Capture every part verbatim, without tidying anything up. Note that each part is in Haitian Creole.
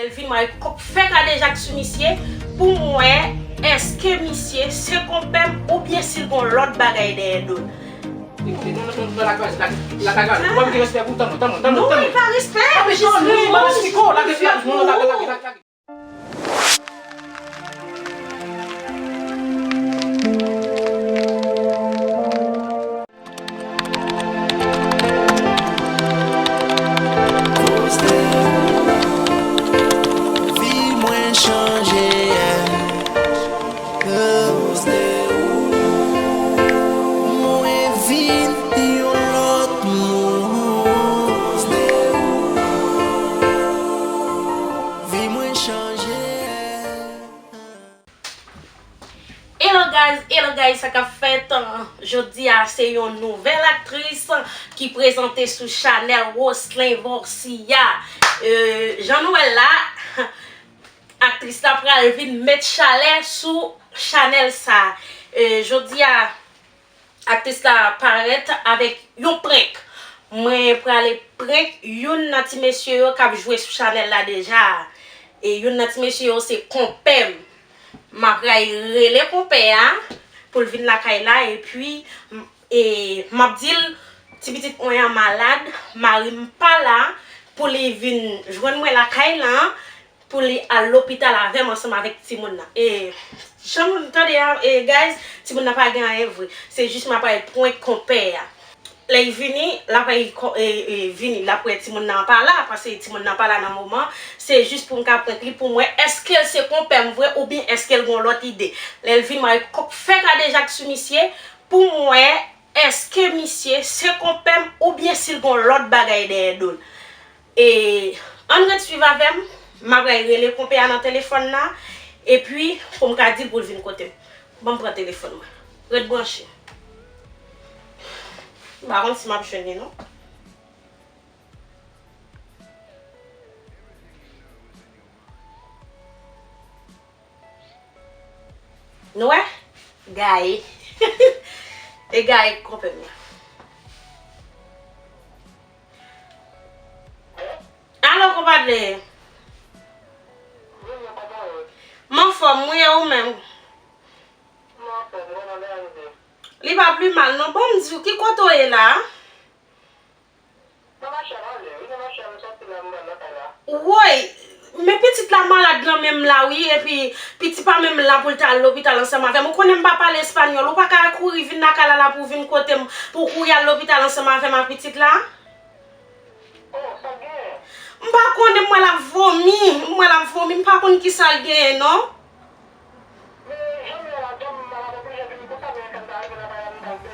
Lè l vin, m ap fè kadejak sou misye pou m wè èske misye se konpè m oubyen si l gen yon lòt bagay dèyè do l. Non, non, non, non, lakay, lakay, lakay, lakay. Ou pa mete respè pou tann mwen, tann mwen, tann mwen, tann mwen. Non, e pa respè, jis reponn. Lage, lage, lage, lage. Koz de ou, mwen vin yon lòt moun. Koz de ou, vi mwen chanje. Hello guys, hello guys, sa k ap fèt? Jodi a se yon nouvèl aktris ki prezante sou chanèl Roslin Vorcia. Euh, jan nou wè l la, aktris la pral vin met chalè sou chanèl sa. Euh, jodi a, aktris la parèt avèk yon prank. Mwen prale prank youn nan ti mesye yo k ap jwe sou chanèl la deja. E youn nan ti mesye yo se konpè m. M ap ray rele konpè a pou l vin lakay la, epi m- e m ap di l ti pitit mwen an malad, mari m pa la pou li vin jwenn mwen lakay la, pou li al lopital avè m ansanm avèk timoun nan. E jan nou tande a, e guys, timoun nan pa gen anyen vre. Se jis m ap al prank konpè a. Lè l vini, l ap al ko- e, e, vini, l ap wè timoun nan pa la, paske timoun nan pa la nan moman. Se jis pou m ka prank li, pou m wè èske l se konpè m vre oubyen èske l gen yon lòt ide. Lè l vini, m ap fè kadejak sou misye pou m wè èske misye se konpè m oubyen si l gen yon lòt bagay dèyè do l. E ann ret swiv avè m, m ap ray rele konpè a nan telefòn nan, epi pou m ka di l pou l vin kote m. Ban m pran telefòn mwen. Ret branche. M pa konn si m ap jwenn li non. Nou wè? Gaye. E Gaye k konpè m nan. Alo, konpè m. M anfòm, wi, e ou menm? Li pa pi mal, non. Bon, m di w, ki kote w ye la? Nan machin an, li nan machin an, m soti la, m nan kay la. Woy, men pitit la malad nan men m la, wi, epi pitit pa menm la pou l ta al lopital ansanm avè m. Ou konnen m pa pale espanyòl, ou pa ka kouri vin lakay la, la pou w vin kote m, pou w kouri al lopital ansanm avè m ak pitit la? Oh, sa gen? M pa konnen, m wè l ap vomi, m wè l ap vomi, m pa konn kisa l genyen, non.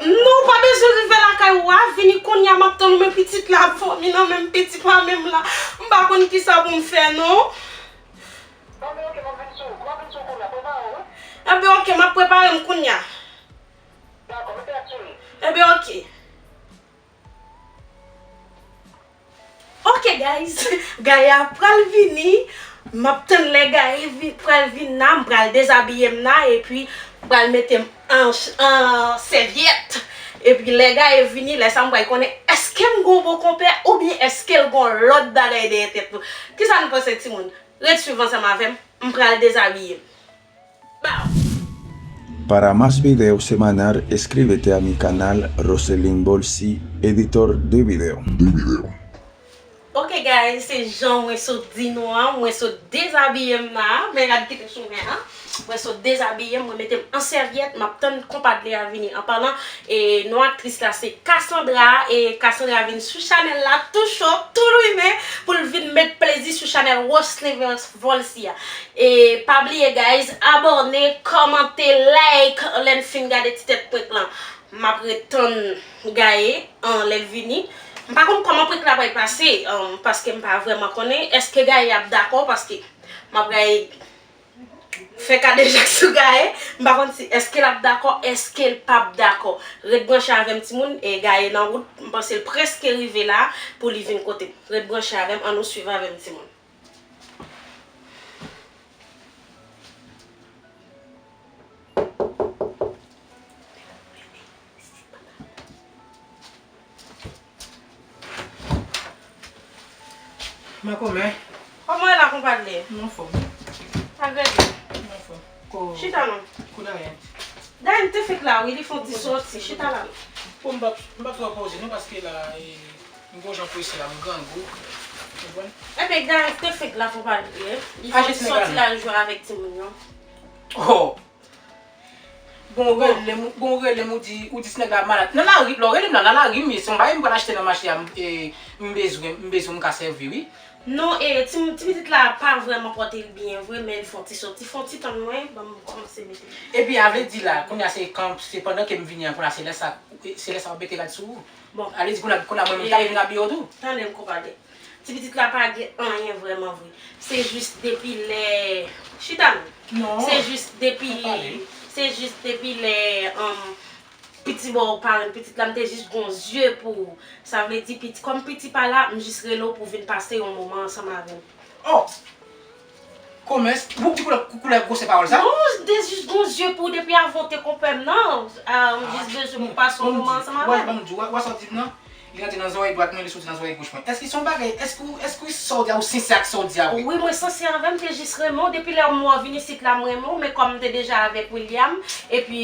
Non, ou pa bezwen rive lakay ou a, vini kounye a, m ap tann ou, men pitit la ap vomi nan men m, pitit pa menm la. M pa konn kisa pou m fè, non. Enben, oke, m ap vin sou ou. M ap vin sou ou kounye a, prepare w, wi. Enben, oke, m ap prepare m kounye a. Dakò, mete ak sou li. Enben, oke. Ok guys, Gaye a pral vini. M ap tann lè Gaye vi- pral vin la, m pral dezabiye m la, epi m pral mete m an, an sèvyèt. Epi lè Gaye vini, lè sa m pral konnen èske m gon bon konpè oubyen èske l gon lòt bagay dèyè tèt nou. Kisa nou panse timoun? Ret swiv ansanm avè m, m pral dezabiye m. Para más video semanal, escríbete a mi canal Roselyn Bolsi, editor de video. Ok guys, se jan mwen sot di nou an, mwen sot dezabiye m la, men gad kite sou mwen an. Mwen sot dezabiye m, mwen mete m an sèvyèt, m ap tann konpad li a vini. An palan, e non aktris la se Cassandra, e Cassandra vin sou chanèl la tou cho, tou limen pou l vin met plezi sou chanèl Roselyn Volcy a. E pa bliye guys, abòne, kòmante, like lè n fin gade ti tèt prank lan. M ap ret tann Gaye an lè l vini. M pa konn kòman prank la pral pase, an, paske m pa vrèman konnen èske Gaye ap dakò, paske m ap Gaye fè kadejak sou Gaye. M pa konn si èske l ap dakò, èske l p ap dakò. Ret branche avè m timoun, e Gaye nan wout, m panse l prèske rive la pou li vin kote m. Ret branche avè m, ann nou swiv avè m timoun. Makomè. Kòman w ye la, Konpad li. M anfòm. Sa grève. M anfòm. Chita non. Kou Dayane. Dayane te fèk la, wi, li fè yon ti sòti. Chita la. Bon, m pa, m pa twò poze non, paske la, e, m gon jan prese la, m grangou. Konprann? Ebyen, Dayane te fèk la, fò pa bliye. Li fè yon ti sòti la, l jwe avèk timoun yo. Oh! Bon, rele m, bon, rele m, ou di, ou di ti nèg la malad. Nan lari, lè w rele m la, nan lari m ye, se yon bagay m pral achte nan mache a, m, e, m bezwen, m bezwen, m ka sèvi, wi. Non, e, ti, ti pitit la pa vrèman pòte l byen vre, men l fè yon ti sòti, fè yon ti tann mwen, ban m kòmanse mete l. Epi, a vle di la, kounye a se kan, se pandan ke m vini an, kounye a se lè sa, se lè sa w ap mete rad sou ou. Bon. A vle di, kounye a, kounye a mwen menm, m ta vin abiye w tou. Tande m konprann. Ti pitit la pa gen anyen vrèman vre. Se jis depi lè, chita non. Non. Se jis depi, se jis depi lè, um, piti bò paran pitit la, m te jis gon zye pou ou. Sa vle di, piti, kòm piti pa la, m jis rele w pou vin pase yon moman ansanm avè m. Oh! Kòmès, ou di koulè, koulè gwosè pawòl sa? Non, m te jis gon zye pou ou depi avan w te konpè m nan. Ah, m jis bezwen pou pase yon moman ansanm avè m. Ban m di w, wè sa w di m nan? Li rantre nan zòrèy dwat mwen, li soti nan zòrèy goch mwen. Èske se yon bagay, èske, èske sa w di a, ou sensè ak sa w di a vre? Wi, mwen sensè avè m, te jis renmen w. Depi lè m wè w vin isit la, m renmen w. Men kòm m te deja avèk William, epi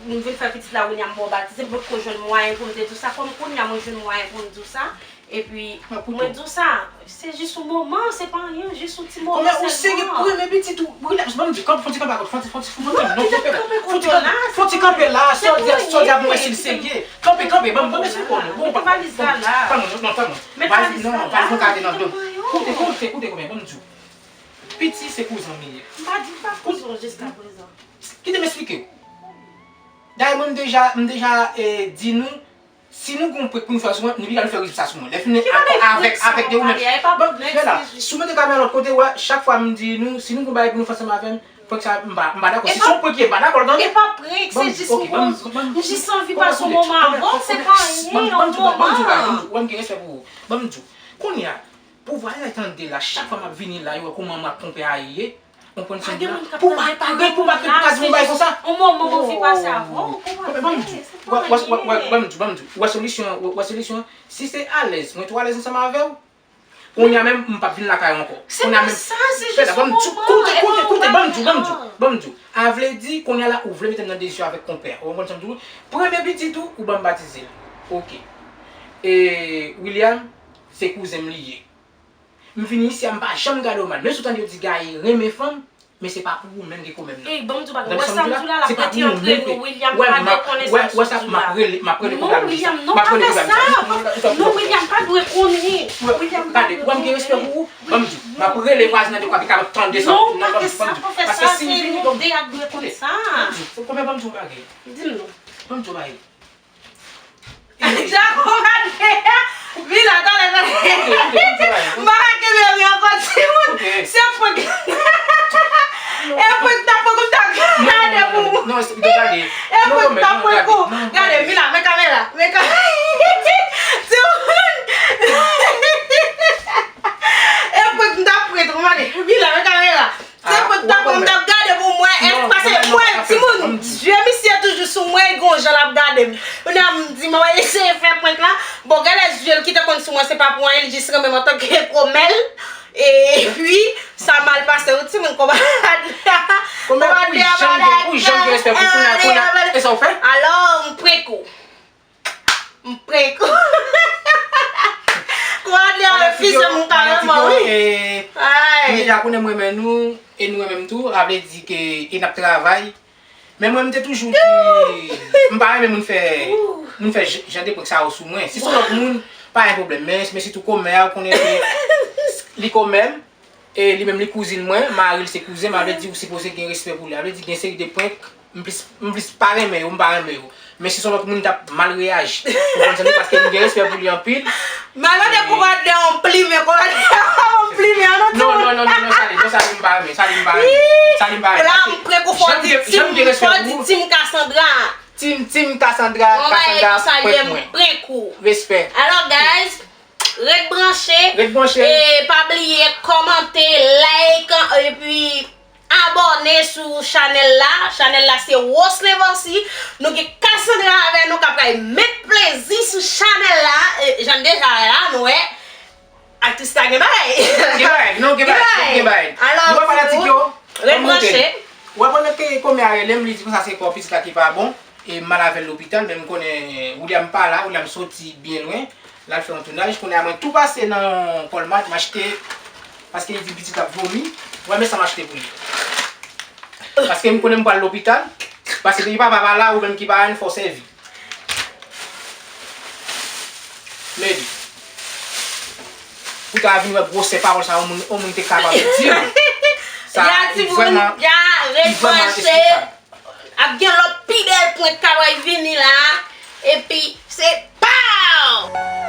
m vin fè pitit la, William ba w batize, m potko jwenn mwayen pou m te di w sa. Kòm kounye a mwen jwenn mwayen pou m di w sa, epi mwen di w sa, se jis yon moman, se pa anyen, jis yon ti moman sèlman. Kòmè ou serye, premye pitit ou, relax, ban m di, kanpe, fon ti kanpe akòt, fon ti, fon ti, fon ti, non, fon ti kanpe la, fon ti kanpe la, sa w di a, sa w di a, mwen si l serye. Kanpe, kanpe, ban m, ban m esplike w, non. Bon, mete valiz la la. Tann mwen, non, tann mwen. Valiz, non, valiz mwen ka te nan do. Koute, koute, koute, kòmè, ban m di w. Piti se kouzen m li ye. M pa di m pa kouzen w jiskaprezan. Kite m esplike w. Dayè mwen, m deja, m deja, eh, di nou, si nou gon prank pou nou fè sou mwen, nou pita nou fè rezilta sou mwen. Lè fini avèk, avèk de ou menm. Ban m fè la. Si w mete kamera lòt kote, wè, chak fwa m di nou, si nou gon bagay pou nou fè ansanm avè m, prank sa, m pa, m pa dakò. Si se yon prank ye, m pa dakò, tande. E pa prank, se jis yon, m jis anvi pase yon moman avè w, se pa anyen, yon moman. Wè, m gen respè pou ou. Ban m di w. Kounye a, pou vwayaj la tande la, chak fwa m ap vini la, yo wè kòman m ap konpè a ye. Konprann sa m di la? Pou pa kreye, pou pa kreye, pou ka di yon bagay konsa. On moman mwen fi pase avan, ou konprann? Ban m di w, ban m di w, ban m di w. Ou wè solisyon, ou wè solisyon. Si se alèz, mwen tou alèz ansanm avè w. Kounye a menm, m p ap vin lakay ou ankò. Kounye a menm, se pa sa, se jis yon moman. Koute, koute, koute, ban m di w, ban m di w, ban m di w. A vle di, kounye a la, ou vle mete m nan dezisyon avèk konpè a. Ou konprann sa m di w? Premye pitit ou, ou ban m batize l. Oke. E William, se kouzen m li ye. M vini isi a, m pa janm gade w mal. Menm si w tande yo di gaye renmen fanm, men se pa pou ou menm gen kòmè m nan. Ey, ban m di w bagay, ou wè sa m di w la, la, pete antre nou, William pa dwe konnen sa m sot di w la. M ap rele, m ap rele kòmè m di sa. Non, William, non, pa fè sa. Non, William pa dwe konnen. William pa dwe konnen. Gade, ou wè m gen respè pou ou? Ban m di w, m ap rele vwazen nan de kwa, pi kapab tande sa. Non, pa fè sa, pa fè sa, se nou de a k dwe konn sa. Kòmè, ban m di w bagay. Di m non. Ban m di w bagay. Dja konprann. Vin la, talè, talè. M pa ka kenbe ri ankò, timoun. Se prank. E prank ta prank ou ta gade pou ou. E prank ta prank ou. Gade, vin la, men kamera. Men kamera. Timoun. E prank m ta prank ou, mande. Vin la, men kamera. Se prank ta pran, m t ap gade pou m wè, èske, paske mwen, timoun, zye misye toujou sou mwen, e gon jan l ap gade m. Kounye a m di, mwen eseye fè prank la. Bon, gade zye l ki te konn sou mwen, se pa pou anyen, li jis renmen m antanke kòmè l. Epi, sa mal pase, wi, timoun, konpad la. Kòmè, pou jan m gen, pou jan m gen respè pou kounye a, kounye a, e sa w fè? Alò, m prank ou. M prank ou. Kòmandè a refize m kareman, wi. Ay. Deja konnen m renmen nou, e nou renmen m tou, sa vle di ke, e n ap travay. Men mwen, m te toujou di, m pa renmen moun fè, moun fè j-, jan de prank sa yo sou mwen. Si se yon lòt moun, pa gen pwoblèm. Men, men sitou kòmè a, ou konnen ke li kòmè m. E li menm li kouzin mwen, mari l se kouzen m, sa vle di ou sipoze gen respè pou li. Sa vle di gen seri de prank, m plis, m plis pa renmen yo, m pa renmen yo. Men si se yon lòt moun, m t ap mal reyaji. Ou konprann sa m di, paske m gen respè pou li anpil. Malade kòmandè an plimen, kòmandè an plimen, an non, non, non, non, non, sa li, non, sa li m pa renmen, sa li m pa renmen, sa li m pa renmen. La, m prank ou, fò di tim, fò di tim Cassandra. Tim, tim Cassandra, Cassandra, prank mwen. Respè. Alò, guys, Ret branche. Ret branche. E pa bliye kòmante, like, epi abòne sou chanèl la. Chanèl la se Roselyn Vorcy. Nou gen Cassandra avè nou k ap pral met plezi sou chanèl la. E, jan n deja wè la, nou wè. Atis la gen bagay. Gen bagay, non, gen bagay, gen bagay. Alò, nou pa fanatik yo. Rebranche. Ou aprann ke kòmè a rele m, li di konsa se kò pitit la ki pa bon. E m al avè l lopital, men m konnen William pa la, William soti byen lwen. L al fè yon tounaj, kounye a mwen tou pase nan Colmart, m achte, paske li di pitit ap vomi. Mwen, men sa m achte pou li. Paske m konnen m pral lopital, paske depi papa pa la, ou menm ki pa la, fò sèvi. Medi. Pou ta vin wè gwosè pawòl sa, yon moun, yon moun te kapab di l. Sa, ya, timoun, ya, rebranche. Ap gen lòt pi bèl prank k ap vini la. Epi, se pow!